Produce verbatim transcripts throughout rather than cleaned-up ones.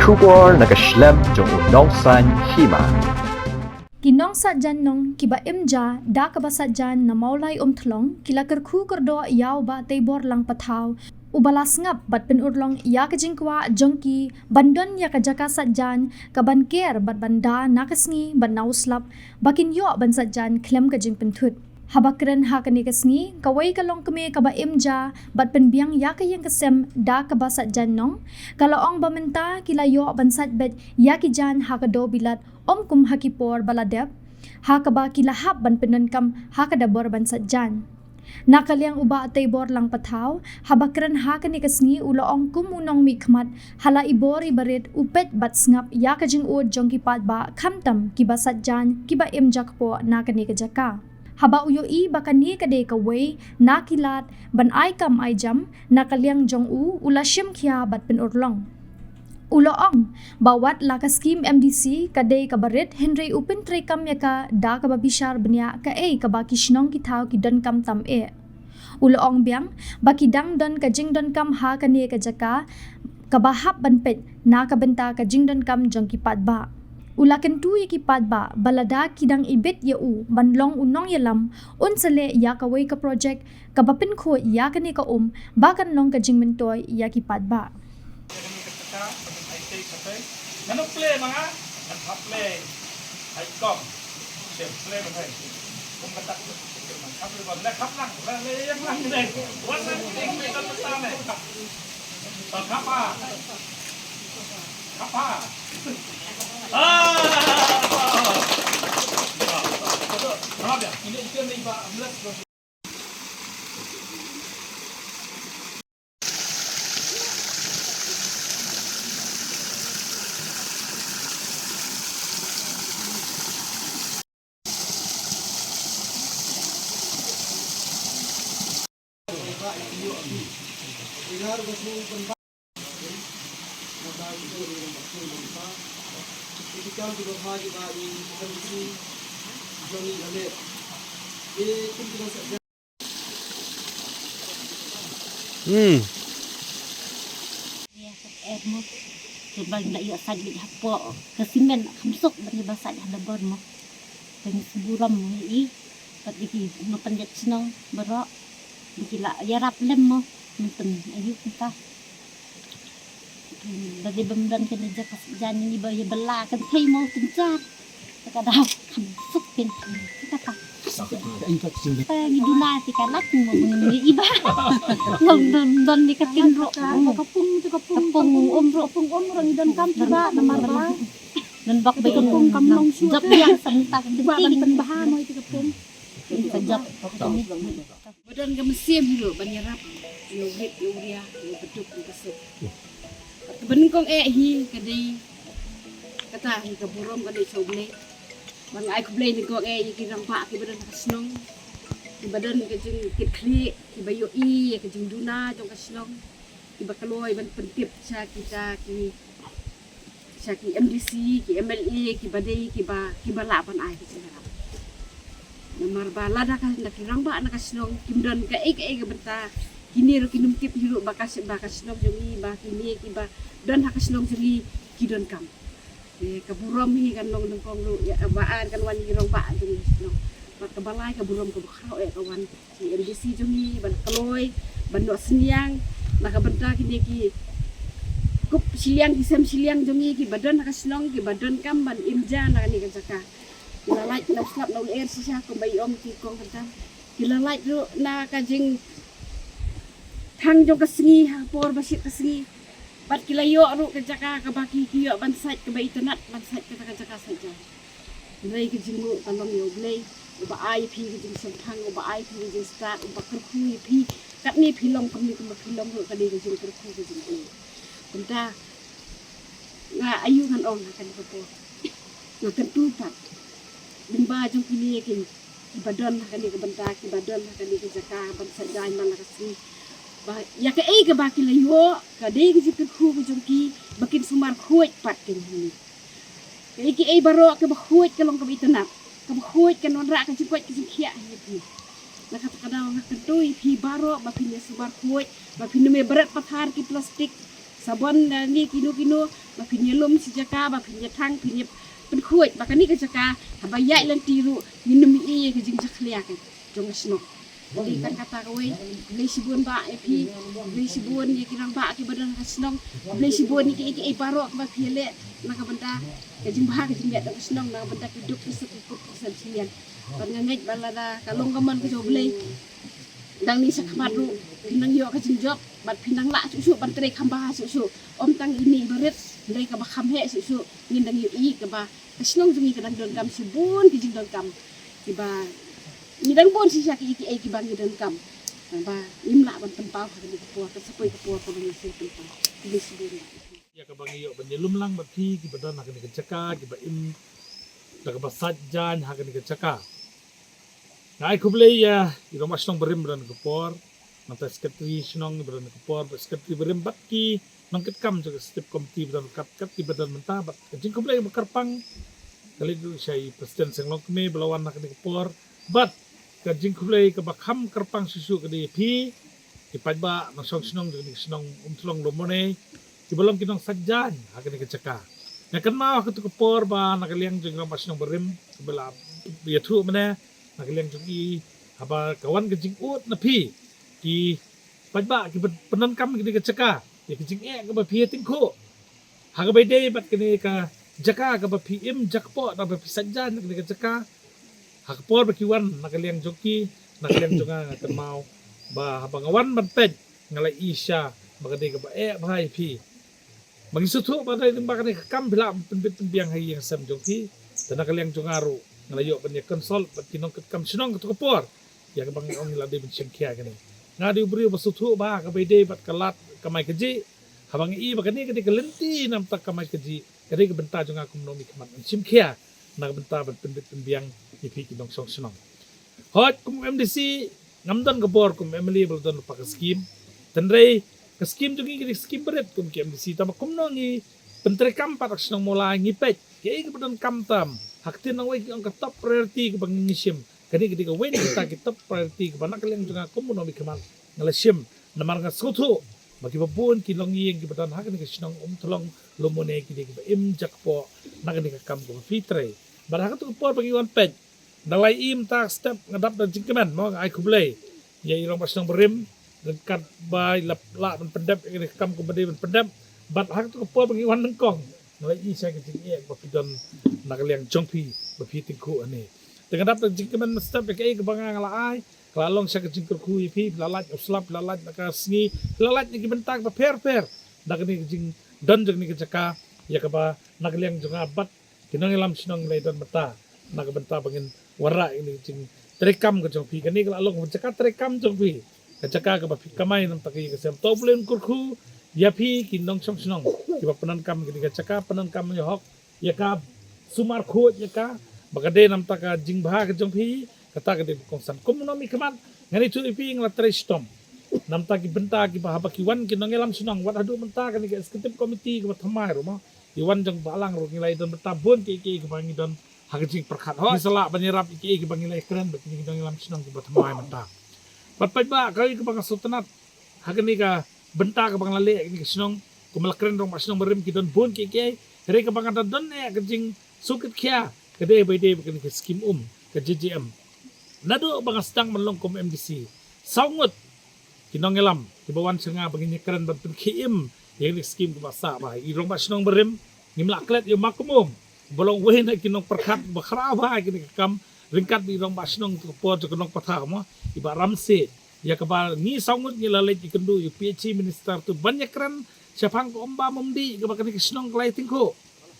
Khubor na ka shlem jong u nongsaiñ hima. Ki nongsait jaiñ nong kiba im ja da kaba sait jaiñ na Mawlai Umthlong ki la kyrkhu kyrdoh ïa u Bah Teibor Langpathaw uba la sngap bad pynurlong ïa ka jingkwah jong ki ban don ïa ka jaka sait jaiñ kaban ker bad ban da na ka sngi bad na u slap ba kin ïoh ban sait jaiñ khlem ka jingpynthut. Haba kren ha kane ka sngi, kawei ka longkmie kaba im ja bad pynbiang ïa ka ïing ka sem da kaba sait jaiñ nong ka la ong ba mynta ki la ïoh ban sait beit ïa ki jaiñ ha ka dewbilat, ym kum ha ki por ba la dep ha kaba ki la hap ban pyndonkam ha ka dabor ban sait jaiñ. Na ka liang u Bah Teibor Langpathaw, haba kren ha kane ka sngi u la ong kum u nongmihkhmat ha la i bor i barit u peit bad sngap ïa ka jingud jong ki paidbah khamtam kiba sait jaiñ kiba im ja kpoh na kane ka jaka. Haba u ïohi ba kane ka dei kawei na ki lad ban ai kam ai jam, na ka liang jong u u la shim khia bad pynurlong. U la ong ba wat la ka skim M D C ka dei kaba rit hynrei u pyntreikam ïa ka da kaba bishar bniah kaei kaba ki shnong ki thaw ki donkam tam eh. U la ong biang ba ki dang don ka jingdonkam ha kane ka jaka kaba hap ban peit na ka bynta ka jingdonkam jong ki paidbah. U la kyntu ïa ki paidbah ba lada ki dang ibit ïa u ban long u nongïalam, un sa leh ïa kawei ka projek kaba pynkhuid ïa kane ka um ba kan long ka jingmyntoi ïa ki paidbah. Hmm. Ïa, kat er mo. Te ba ngi la ïoh sait beit hapoh ka simen kham suk ba ngi ba sait ha dabor mo. Te ngi sngewburom mo ïa i. Bad ïa ki nongpynïaid shnong baroh ba ki la ïarap lem mo. Mynta aïu mynta. Ba dei bym don kane jaka sait jaiñ ngi ba ïa ba la kynthei mo synshar. Te ka dei kham suk pyn. Te ka ta. Te ngi duna te ka lak mo ngi i ba. Ngam don don ni ka tin ro. Ka pung te ka pung. Ka pung um ro. Ka pung um ro ngi don kam te ba namar ba. Don bak ba ka pung kam long shuh. Jop ïa sa mynta ka ba ban pynbha mo te ka pung. Ka jop. Ba don ka mynsiem hi ruh ban ïarap ïa u rit ïa u ria ïa u baduk ïa u basuk. Bad kaba nyngkong eh hi ka dei kata hi ka burom ka dei sha U Blei. Ban ai khublei nyngkong eh ïa ki rangbah kiba don ha ka shnong, kiba don ka jingkitkhlieh, kiba ïohi ïa ka jingduna jong ka shnong, kiba kloi ban pyntip sha kita ki sha ki M D C, ki M L A, kiba dei, kiba, kiba lah ban ai ka jingïarap. Namar ba lada ka, na ki rangbah na ka shnong kim don kaei kaei ka bynta, kine ruh kin ym tip hi ruh ba ka, ba ka shnong jong ngi, ba kine kiba don ha ka shnong jong ngi ki donkam. Te ka burom hi kan long nyngkong ruh ïa, ba ar kan wan ïa ki rangbah jong ngi shnong. Bad kaba lai ka burom kaba khraw eh ka wan ki M D C jong ngi ban kloi, ban noh synñiang na ka bynta kine ki kup shiliang, ki sem shiliang jong ngi kiba don ha ka shnong, kiba donkam ban im ja na kane ka jaka. Ki la lait na u slap na u lyer shisha kumba i ong ki kong kynta. Ki la lait ruh na ka jingthang jong ka sngi ha por ba shit ka sngi. Bad ki la ïoh ruh ka jaka kaba ki, ki ïoh ban sait kaba itynnat, ban sait kata ka jaka sait jaiñ. Hynrei ka jingmut ka long ïa U Blei, uba ai ïa phi ka jingshemphang, uba ai ïa phi ka jingstad, uba kyrkhu ïa phi. Katne phi long kumne kumba phi long ruh ka dei ka jingkyrkhu ka jingaiu. Kumta nga aiu ngan ong ha kane ka por. Nga kyntu pat lyngba jong kine ki, kiba don ha kane ka bynta, kiba don ha kane ka jaka ban sait jaiñ man la ka sngi. Ba ïa kaei kaba ki la ïoh ka dei ka jingkyrkhu ka jong ki ba kin sumar khuid pat kin hynne. Kaei kaei baroh kaba khuid ka long kaba itynnat, kaba khuid kan wanrah ka jingkoit ka jingkhiah ha ïa phi. Na kata ka daw nga kyntu ïa phi baroh ba phin ïa sumar khuid, ba phin ym ïa bret pathar ki plastik, sabon, ne kino kino, Ba phin ïalum shi jaka, ba phin ïathang, phin ïa pynkhuid ba kane ka jaka haba ïaid lynti ruh ngin ym ïohi ïa ka jingjakhlia ka jong ka shnong. Te kan kata kawei, khublei shibun bah ïa phi, khublei shibun ïa ki rangbah kiba don ha ka shnong, khublei shibun ïa kiei kiei baroh kiba phi ïaleh na ka bynta ka jingbha ka jingïaid jong ka shnong, na ka bynta ki duk ki suk ki put ki san shiliang. Bad nga ngeit ba lada ka long ka mon ka jong U Blei, dang ni shakhmat ruh phin nang ïoh ka jingjop bad phin nang lah shuh shuh ban trei kham bha shuh shuh. Ym tang ine i barit, hynrei kaba kham heh shuh shuh ngin dang ïohi kaba ka shnong jong ngi ka dang donkam shibun ki jingdonkam kiba ngi dang bun shisha kiei kiei kiba ngi donkam. Ba ngim lah ban pynpaw ha kane ka por, ka sa poi ka por kaba ngi shu pynpaw. Khublei shibun. Ïa kaba ngi ïoh ban ïalum lang bad phi kiba don ha kane ka jaka, kiba im da kaba sait jaiñ ha kane ka jaka. Nga ai khublei ïa i rangbah shnong barim ba don ka por, nangta secretary shnong ba don ka por, bad secretary barim bad ki nongkitkam jong ka executive committee ba don kat kat kiba don mynta, bad ka jingkhublei kaba kyrpang ka leit ruh sha i president Seng Longkmie ba la wan ha kane ka por, bad ka jingkhublei kaba kham kyrpang shuh shuh ka dei ïa phi ki paidbah nongshong shnong jong kane ka shnong Umtlong Lomone, kiba long ki nongsait jaiñ ha kane ka jaka. Nga kynmaw ha katu ka por ba na ka liang jong i rangbah shnong barim kiba la ïathuh mynne, na ka liang jong i haba ka wan ka jingud na phi ki paidbah kiba pyndonkam kane ka jaka ïa ka jingeh kaba phi ïa tyngkhuh ha kaba ïadei bad kane ka jaka kaba phi im jakpoh da ba phi sait jaiñ na kane ka jaka. Ha ka por ba ki wan na ka liang jong ki, na ka liang jong nga, nga kynmaw ba haba nga wan ban peit nga la i sha ba ka dei kaba eh bha ïa phi. Ba ngi sngewthuh ba dei lyngba kane ka kam phi la pynbit pynbiang ha ïing ha sem jong phi. Te na ka liang jong nga ruh nga la ïoh ban ïa consult bad ki nongkitkam shnong katu ka por ïa kaba nga ong ngi la dei ban shim khia kane. Nga dei u briew ba sngewthuh bha kaba ïadei bad ka lad kamai kajih. Haba nga i ba kane ka dei ka lynti namar ka kamai kajih, ka dei ka bynta jong nga kum u nongmihkhmat ban shim khia na ka bynta ban pynbit pynbiang ïa phi ki nongshong shnong. Hooid, kum u M D C ngam don ka bor kum u M L A ba la don lypa ka skim. Hynrei ka skim jong ngi ka dei ka skim barit kum ki M D C, tangba kumno ngi pyntreikam pat ha ka shnong Mawlai, ngi peit kiei kiba donkam tam. Ha ka ktien nongwei ki ong ka top priority kaba ngi shim. Kane ka dei kawei na kita ki top priority kaba na ka liang jong nga kum u nongmihkhmat nga la shim. Namar nga sngewthuh ba kiba bun ki longïing kiba don ha kane ka shnong Umtlong Lomone ki dei kiba im jakpoh na kane ka kam kaba phi trei. Bad ha katu ka por ba ngi wan peit, da la i mynta ka step nga dap da jingkmen, mo, nga ai khublei ïa i rangbah shnong barim ryngkat ba i la lah ban pyndep ïa kane ka kam kaba dei ban pyndep. Bad ha katu ka por ba ngi wan nyngkong nga la i sha ka jingeh ba phi don na ka liang jong phi ba phi tyngkhuh hangne. Te nga dap da jingkmen mynstep ïa kaei kaba nga, nga la ai, ka la long sha ka jingkyrkhu ïa phi, phi la lait u slap, phi la lait na ka sngi, phi la lait na ki bynta kiba pher pher da kane ka jingdon jong kane ka jaka ïa kaba na ka liang jong nga bad ki nongïalam shnong ngi la don mynta na ka bynta ba ngin wanrah ïa kane ka jingtreikam ka jong phi. Kane ka la long ka jaka treikam jong phi, ka jaka kaba phi kamai namar ka ïing ka sem. To U Blei un kyrkhu ïa phi ki nongshong shnong kiba pyndonkam kane ka jaka, pyndonkam ïa hok ïa ka, sumar khuid ïa ka ba ka dei namar ka jingbha ka jong phi. Kata ka dei ba kongsan. Kum u nongmihkhmat ngan ïathuh ïa phi, nga la trei shitom namar ki bynta kiba haba ki wan ki nongïalam shnong, wat haduh mynta kane ka executive committee kaba thymmai ruh, mo, i wan jong Bah Lang ruh, ngi la ïadon bynta bun kiei kiei kiba ngi don ha ka jingpyrkhat. Hooid, ngi sa lah ban ïarap ïa kiei kiba ngi la ïakren bad kine ki nongïalam shnong kiba thymmai mynta. Bad paidbah, kaei kaba nga sngewtynnat ha kane ka bynta kaba nga la leh ha kane ka shnong, kumba la kren rangbah shnong barim, ki don bun kiei kiei. Hynrei kaba nga da don eh ka jingsngewkhia ka dei ba ïadei bad kane ka skim um, ka J J M. Naduh ba nga sdang ban long kum M D C, saw ngut ki nongïalam kiba wan sha nga ba ngin ïakren ban pynkhie im ïa kane ka skim kaba sah bha. I rangbah shnong barim, ngim lah klet ïa u Ma Kynum, ba long uwei na ki nongpyrkhat ba khraw bha ïa kane ka kam, ryngkat bad i rangbah shnong katu ka por jong ka Nongpathaw, mo, i Bah Ramsiej, ïa kaba ngi saw ngut ngi la leit ïakynduh ïa u P H E minister tu ban ïakren shaphang ka Umbam Umdih kaba kane ka shnong ka la ïatyngkhuh.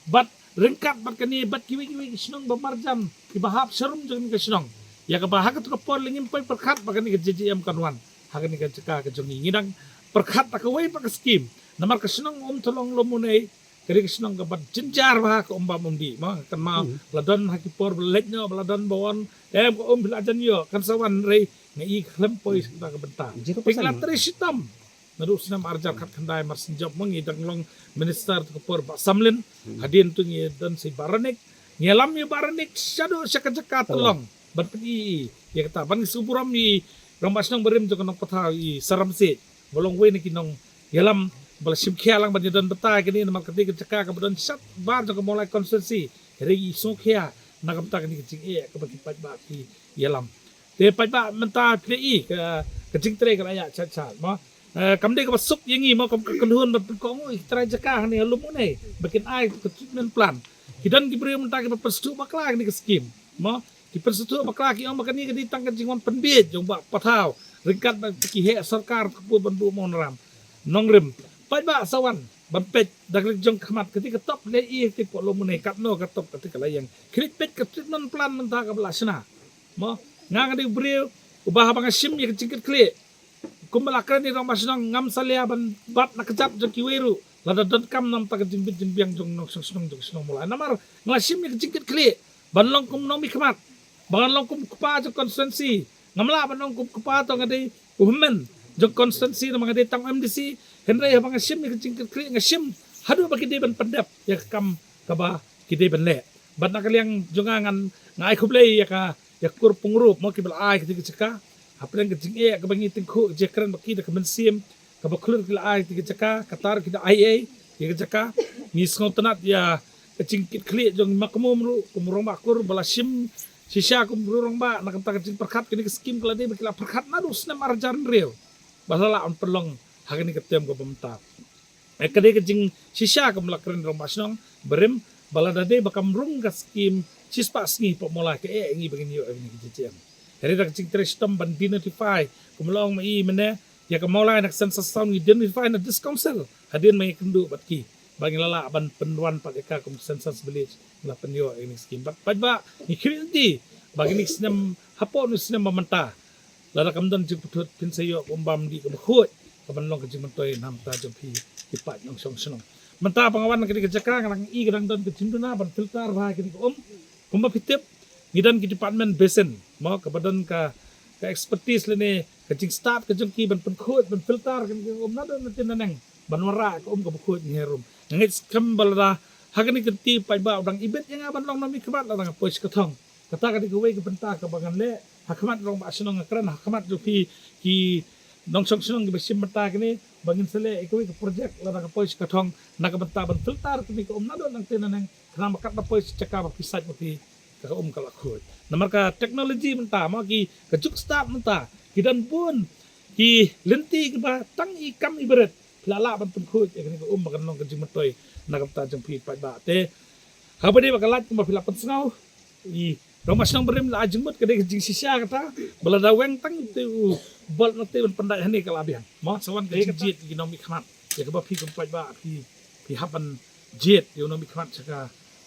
Bad ryngkat bad kane bad kiwei kiwei ki shnong ba marjan kiba hap sharum jong kane ka shnong, ïa kaba ha katu ka por lei ngim poi pyrkhat ba kane ka J J M kan wan ha kane ka jaka ka jong ngi. Ngi dang pyrkhat da kawei pat ka skim, namar ka shnong Umthlong Lomone ka dei ka shnong kaba jynjar bha ha ka Umbam Umdih, mo. Kan ma la don ha ki por ba la leit noh ba la don ba wan, em, ka um phi la jan ïoh, kan sa wan, hynrei nga i khlem poi sa kata ka bynta. Te nga la trei shitom naduh u snem ar hajar khatkhyndai, mar shu jop, mo, ngi dang long minister tu ka por Bah Samlin. Hadien tu ngi don sa i Bah Ranik, ngi ïalam ïa Bah Ranik shaduh sha ka jaka Tlong ban pyni ïa kata, ban sngewburom ïa i rangbah shnong barim jong ka Nongpathaw, i Sir Ramsiej, ba long uwei na ki nongïalam ba la shim khia lang ban ïadon bynta ïa kane namar kane ka jaka kaba don shabar jong ka Mawlai constituency. Hynrei ngi sngewkhia na ka bynta kane ka jingeh kaba ki paidbah ki ïalam. Te paidbah mynta phi ïohi ka, ka jingtrei ka la ïaid shat shat mo. Eh, kam dei kaba suk ïa ngi mo, kam ka kynhun ba pynkoh nguh ïa ki trai jaka hangne ha Lum Une ba kin ai ka treatment plant. Ki don ki briew mynta kiba pynsngewthuh bakla ïa kane ka skim mo. Ki pynsngewthuh bakla, ki ong ba kane ka dei tang ka jingwan pynbiej jong Bah Pathaw ryngkat bad ki heh sorkar kaba ban buh mawnram nongrim. Paidbah sa wan ban peit da ka liang jong ka khmat, kata ka top lei ïa kata ka Lum Une, katno ka top kata ka la ïeng. Khie leit peit ka treatment plant mynta kaba la shna. Mo, nga nga dei u briew uba haba nga shim ïa ka jingkitkhlieh kumba la kren ïa i Rangbah Shnong, ngam salia ban bat na kjat jong kiwei ruh lada donkam namar ka jingbit jingbiang jong nongshong shnong jong ka shnong Mawlai. Namar nga la shim ïa ka jingkitkhlieh ban long kum u nongmihkhmat, ba ngan long kum u kpa jong constituency. Ngam lah ban long kum u kpa, to nga dei u hynmen jong constituency namar nga dei tang M D C. Hynrei haba nga shim ïa ka jingkitkhlieh, nga shim haduh ba ki dei ban pyndep ïa ka kam kaba ki dei ban leh. Bad na ka liang jong nga, ngan, nga ai khublei ïa ka, ïa ka kur Pyngrope mo, kiba la ai kata ka jaka. Hapdeng ka jingeh kaba ngi tyngkhuh, ka jingkren bad ki da ka mynsiem kaba khlur, ki la ai kata ka jaka, kata ruh ki da ai ei ïa ka jaka. Ngi sngewtynnat ïa ka jingkitkhlieh jong i Makmum ruh kum u rangbah kur ba la shim shisha kum u rangbah, na ka bynta ka jingpyrkhat kane ka skim ka la dei ba ki la pyrkhat naduh snem ar hajar hynriew ba la lah ban pynlong ha kane ka term kaba mynta. Eh, ka dei ka jingshisha kum la kren Rangbah Shnong barim, ba lada dei ba kam rung ka skim shispah sngi hapoh Mawlai, ka eh ngi ba ngin ïoh ïa kane ka J J M. Hynrei da ka jingtrei shitom ban denotify, kum la ong ma i mynne, ïa ka Mawlai na ka census town ngi denotify na District Council hadien ba ngi kynduh bad ki, ba ngi la lah ban pynwan pat ïa ka kum census village, ngi la pynïoh ïa kane ka skim. Bad paidbah, ngi khmih lynti ba kine ki snem, hapoh kine ki snem ba mynta, lada kam don jingpyntut, phin sa ïoh ka umbam dih kaba khuid kaban long ka jingmyntoi na ka bynta jong phi ki paid nongshong shnong. Mynta ba nga wan kane ka jaka, nga dang i ka dang don ka jingduna ban filter bha kane ka um. Kumba phi tip, ngi don ki department basin mo, kaba don ka, ka expertise lane ka jingstad ka jong ki ban pynkhuid, ban filter kane ka um naduh nangne naneng, ban wanrah ka um kaba khuid ngi harum. Nga ngeit skhem ba lada ha kane ka kynti paidbah u dang ibit ïa nga ban long nongmihkhmat, lada nga poi sha ka thong, kata ka dei kawei ka bynta kaba ngan leh ha khmat Rangbah Shnong, nga kren ha khmat jong phi ki nongshong shnong kiba shim bynta kane, ba ngin sa leh ïa kawei ka project lada nga poi sha ka thong, na ka bynta ban filter kane ka um naduh nangne naneng, khnang ba katba poi sha jaka ba phi sait ma phi, ka um ka la khuid. Namar ka technology mynta mo, ki, ka juk stad mynta, ki don bun ki lynti kiba tang i kam i barit phi la lah ban pynkhuid ïa kane ka um ba kan long ka jingmyntoi na ka bynta jong phi paidbah. Te haba dei ba ka lait kumba phi la pynsngew, i Rangbah Shnong barim la ai jingmut, ka dei ka jingshisha kata, ba lada weng tang ïa u bolt na te ban pyndait hangne, ka la biang mo. Sa wan ka jingjied ïa ki nongmihkhmat ïa kaba phi kum paidbah phi, phi hap ban jied ïa u nongmihkhmat sha ka,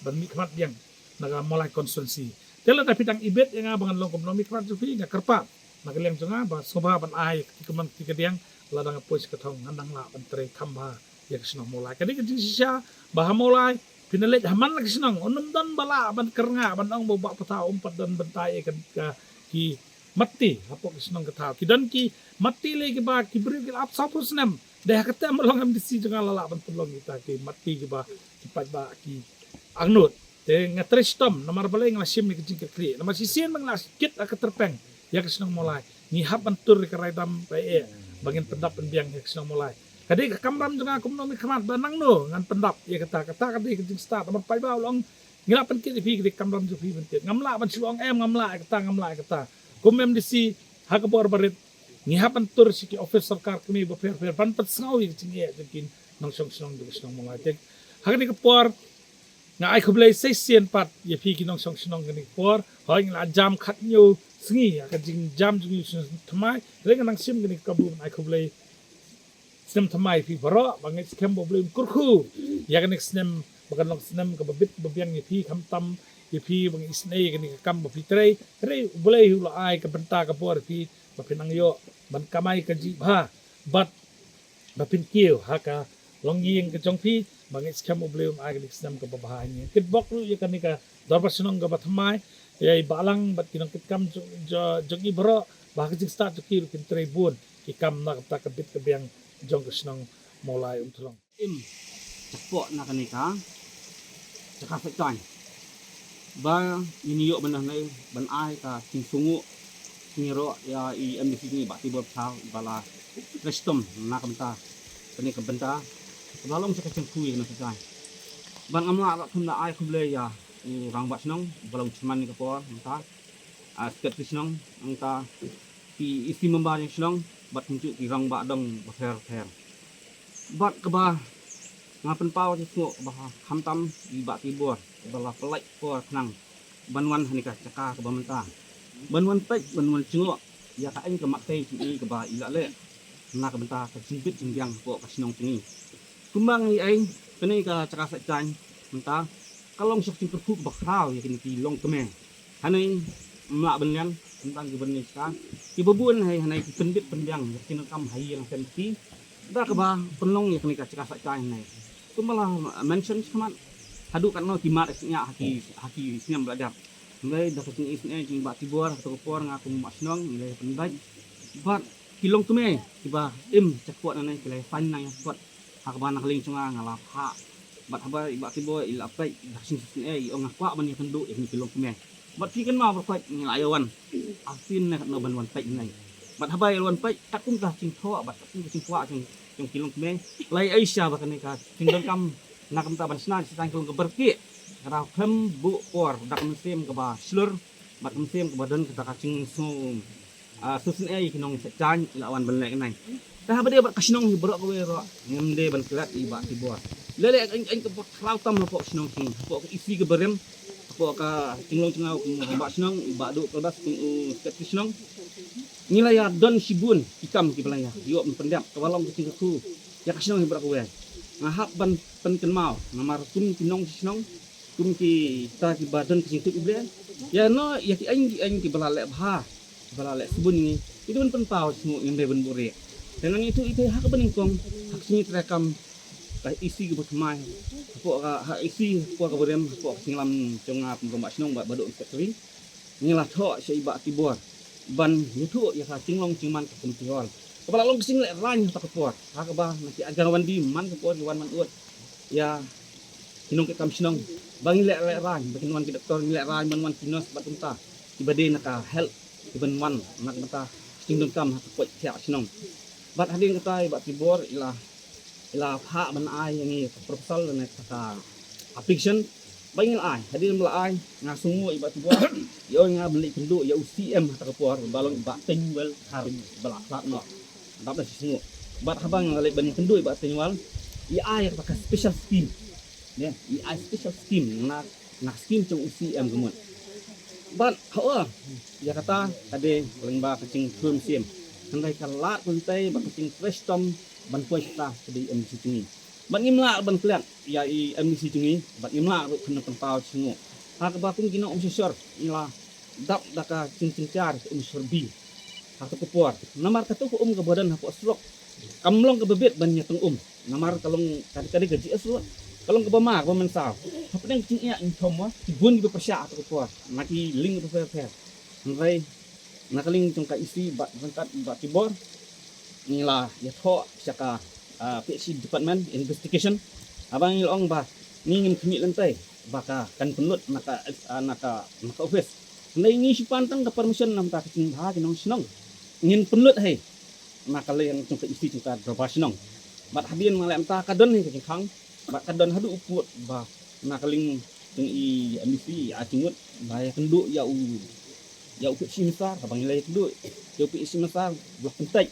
ban mihkhmat biang na ka Mawlai constituency. Te lada phi dang ibit ïa nga ba ngan long kum nongmihkhmat jong phi, nga kyrpad na ka liang jong nga ba sngewbha ban ai ki kmen ki kadiang, lada nga poi sha ka thong ngan dang lah ban trei kham bha ïa ka shnong Mawlai. Ka dei ka jingshisha ba ha Mawlai phin leit ha man la ka shnong, un ym don ba lah ban kyrngah ban ong ba u Bah Pathaw um pat don bynta ïa ka, ka, ki matti hapoh ka shnong ka thaw. Ki don ki matti lei kiba ki briew ki la ap sawphew snem. Dei ha ka term ba long M D C jong nga la lah ban pynlong kita ki matti kiba ki paidbah ki angnud. Te nga trei shitom namar balei nga la shim ïa ka jingkitkhlieh. Namar shisien ba nga la kit ha ka tyrpeng ïa ka shnong Mawlai, ngi hap ban tur ïa ka raidam ba eh ba ngin pyndap pynbiang ïa ka shnong Mawlai. Ka dei ka kamram jong nga kum nongmihkhmat ba nangno ngan pyndap ïa kata, kata ka dei ka jingstad. Namar paidbah u la ong ngi la pynkit ïa phi, ka dei ka kamram jong phi ban kit. Ngam lah ban shu ong em, ngam lah ïa kata, ngam lah ïa kata. Kum M D C ha ka bor barit, ngi hap ban tur sha ki office sorkar kmie bapher bapher ban pynsngew ïa ka jingeh jong ki nongshong shnong jong ka shnong Mawlai. Te ha kane ka por nga ai khublei sa shisien pat ïa phi ki nongshong shnong kane ka por. Hooid, ngi la jam khathynñiew sngi, ha ka jingjam jong ngi snem thymmai, hynrei nga nang shim kane ka kabu ban ai khublei snem thymmai ïa phi baroh, ba ngeit skhem ba U Blei un kyrkhu ïa kane ka snem ba kan long snem kaba bit ba biang ïa phi, khamtam ïa phi ba ngi isynei ïa kane ka kam ba phi trei. Hynrei U Blei u la ai ka bynta ka bor ïa phi ba phin nang ïoh ban kamai kajih bha bad ba phin kiew ha ka longïing ka jong phi, ba ngeit skhem U Blei un ai kane ka snem kaba bha ïa ngi. Kitbok ruh ïa kane ka dorbar shnong kaba thymmai, ïa i Balang bad ki nongkitkam jong, jong, jong i baroh, ba ha ka jingstad jong ki ruh kin trei bun ki kam na ka bynta ka bit ka biang jong ka shnong Mawlai Umthlong. Im, chapoh na kane ka jaka Saitaiñ ba ngin ïoh ban, ban ai ka jingsngewnguh, sngewnguh ïa i M D C jong ngi Bah Tibor Pthaw, ba la trei shitom na ka bynta kane ka bynta Kaba long sha ka jingkhuid na ka jai. Ban ngam lah ruh kham da ai khublei ïa u rangbah shnong, ba long chairman ka por, nangta, ah, secretary shnong, nangta, ki E C member jong shnong, bad kumjuh ki rangbah dong bapher bapher. Bad kaba nga pynpaw jingsngew ba khamtam i Bah Tibor, ba la pynlait por khnang ban wan ha kane ka jaka kaba mynta, ban wan peit, ban wan jngoh ïa ka aiñ ka mat tei jong i kaba i la leh na ka bynta ka jingbit jingbiang hapoh ka shnong jong i. Kumba ngi ai, kane ka jaka Saitjaiñ mynta ka long sha ka jingkyrkhu kaba khraw ïa kine ki longkmie. Hangne ym lah ban liang, tang ki ban ïa ka, kiba bun hangne, hangne ki pynbit pynbiang ïa ka jingdonkam ha ïing ha sem ki, da kaba pynlong ïa kane ka jaka Saitjaiñ hangne. Kumba la mention shakhmat, haduh katno ki mat ki sniang ha ki, ha ki snem ba la dep. Hynrei da ka jingisynei jong i Bah Tibor, ha kato ka por nga kum u mah shnong, ngi la ïa pynbeit. Bad ki longkmie kiba im shakhmat hangne ki la ïa saiñ nang ïa shakhmat, ha kaba na ka liang jong nga nga la phah. Bad haba i Bah Tibor i la peit, da ka jingsynei i ong nga kwah ban ïakynduh ïa kine ki longkmie. Bad phi kynmaw ba peit ngi la ïa wan, asien ne katno ban wan peit hangne. Bad haba ïa wan peit, katkum ka jingthoh bad katkum ka jingkwah jong, jong ki longkmie, la ïa ai shisha ba kane ka jingdonkam na ka bynta ban shna jingshngaiñ ka long kaba rkhie. Ka daw khlem buh por, da ka mynsiem kaba shlur bad ka mynsiem kaba don kata ka jingsngew, ah, sngewsynei ïa ki nong Saitjaiñ, la wan ban leh hangne. Te haba dei bad ka shnong hi baroh kawei ruh, ngim dei ban klet ïa i Bah Tibor. Leh leh aiñ, aiñ kaba khraw tam hapoh ka shnong jong ngi, hapoh ka E C kaba rim, hapoh ka jinglong jong nga kum u rangbah shnong, i Bah Duh Kalbas kum u secretary shnong. Ngi la ïa don shibun ki kam kiba la ïa ïoh ban pyndep, kaba long ka jingkyrkhu ïa ka shnong hi baroh kawei. Nga hap ban pynkynmaw, namar kum ki nong shnong, kum kita kiba don ka jingtip U Blei, ïa no, ïa ki aiñ, ki aiñ kiba la leh bha, kiba la leh shibun ïa ngi, ngi dei ban pynpaw, sngewbha ngim dei ban buhrieh. Te ngan ïathuh ïa phi ha kaba nyngkong, ha ka jingïatreikam ka E C kaba thymmai, hapoh ka, ha E C hapoh kaba rim, hapoh ka jingïalam jong nga kum u rangbah shnong bad Bah Duh secretary. Ngi la thoh sha i Bah Tibor ban ïathuh ïa ka jinglong jingman ka community hall, kaba la long ka jinglehrain ha kata ka por, ha kaba na ki Anganwadi man ka por ki wan ban ud ïa ki nongtrei kam shnong, ba ngin lehraiñ, ba kin wan ki doktor, ngin lehraiñ ban wan ki nurse bad kumta, kiba dei na ka health, kiban wan na ka bynta ka jingdonkam ha ka koit thiah shnong. Bad hadien kata i Bah Tibor i la, i la phah ban ai ïa ngi ka proposal ne ka application ba ngin ai. Hadien ba la ai, nga sngewnguh i Bah Tibor i ong ïa nga ban leit kynduh ïa u C M ha kata ka por, ba long i Bah Teiñwell Kharwing, ba la khlad noh. Dap da shi sngew. Bad haba nga la leit ban ïakynduh i Bah Teiñwell, i ai ïa kata ka special scheme. Ne, i ai special scheme na, na scheme jong u C M ka mut. Bad hooid, ïa kata ka dei lyngba ka jingthmu mynsiem. Hynrei ka lad kumtei bad ka jingtrei shitom ban poi shata ka dei M D C jong ngi. Bad ngim lah ban klet ïa i M D C jong ngi, bad ngim lah ruh ban pynpaw shnong. Ha kaba kum ki nong Umshiashor ngi la dap da ka jingjynjar ka Umshiashor B ha kato ka por. Namar kato ka um kaba don hapoh surok kam long kaba bit ban ïateng um. Namar ka long ka, ka dei ka G S ruh ka long kaba mar, kaba mynsaw. Hapdeng ka jingeh ngi thom, ki bun kiba pyrshah ha kato ka por na ki lieng bapher bapher. Hynrei na ka liang jong ka E C bad ryngkat Bah Tibor, ngi la ïathoh sha ka, ah, P H E department investigation. Haba ngi la ong ba ngi ngim khmih lynti ba ka kan pynlut na ka, ah, na ka, na ka office. Hynrei ngi shu pan tang ka permission na ka bynta ka jingbha ki nong shnong. Ngin pynlut hi na ka liang jong ka E C jong ka dorbar shnong. Bad hadien ma leh mynta ka don hi ka jingkhang, bad ka don haduh u pud ba na ka liang jong i M D C i Aci Ngut ba ïakynduh ïa u, ïa u P H E Minister, haba ngi la ïakynduh ïa u P H E Minister, u la kyntait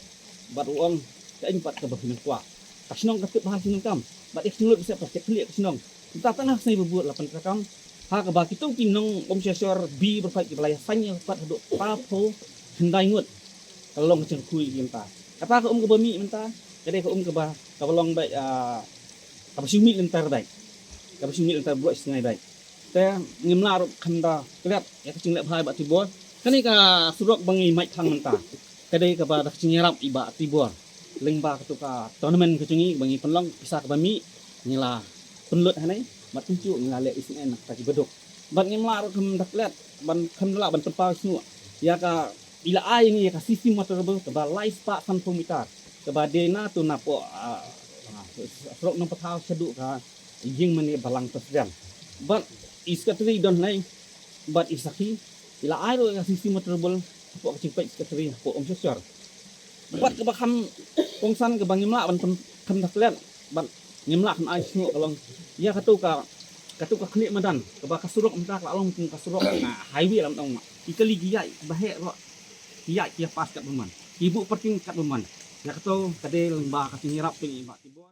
bad u ong, ka aiñ pat kaba phi nang kwah. Ka shnong ka tip bha ka jingdonkam bad ïa ka jinglut ba sep ka tip khlieh ka shnong. Mynta tang ha ka sngi ba bud la pyntreikam ha kaba kito ki nong Umshiashor B ba peit kiba la ïa saiñ ïa pat haduh phra phew khyndai ngut. Ka long ka jingkyrkhu ïa ki mynta. Kata ka um kaba mih mynta ka dei ka um kaba, kaba long beit, ah, kaba shu mih lynter beit. Kaba shu mih lynter baroh shi sngi beit. Te ngim lah ruh kham da klet ïa ka jingleh bha i Bah Tibor. Kane ka surok ba ngi mait khang mynta ka dei kaba da ka jingïarap i Bah Tibor. Lyngba kato ka tournament ka jong ngi ba ngi pynlong, pisa kaba mih ngi la pynlut hangne, bad kumjuh ngi la leh isynei na kata kiba duk. Bad ngim lah ruh kham da klet ban, kham da lah ban pynpaw shuh ïa ka, i la ai ïa ngi ïa ka C C motorable kaba lai spah sanphew meter, kaba dei na to na poh, ah, ah, surok Nongpathaw shaduh ka ïing mane balang president. Bad i secretary don hangne bad i sakhi, i la ai ruh ïa ka C C motorable hapoh ka jingpeit secretary hapoh Umshiashor. Bad kaba kham kongsan kaba ngim lah ban pyn-, kham da klet bad Ngim lah ban ai shuh ka long. Ïa katu ka, katu ka khlieh madan kaba ka surok mynta ka la long kum ka surok na highway lam dong ma. Ki kali ki ïaid ba heh ruh, ki ïaid ki ïa pass katba man, ki buh parking katba man. Ïa katu ka dei lyngba ka jingïarap jong i Bah Tibor.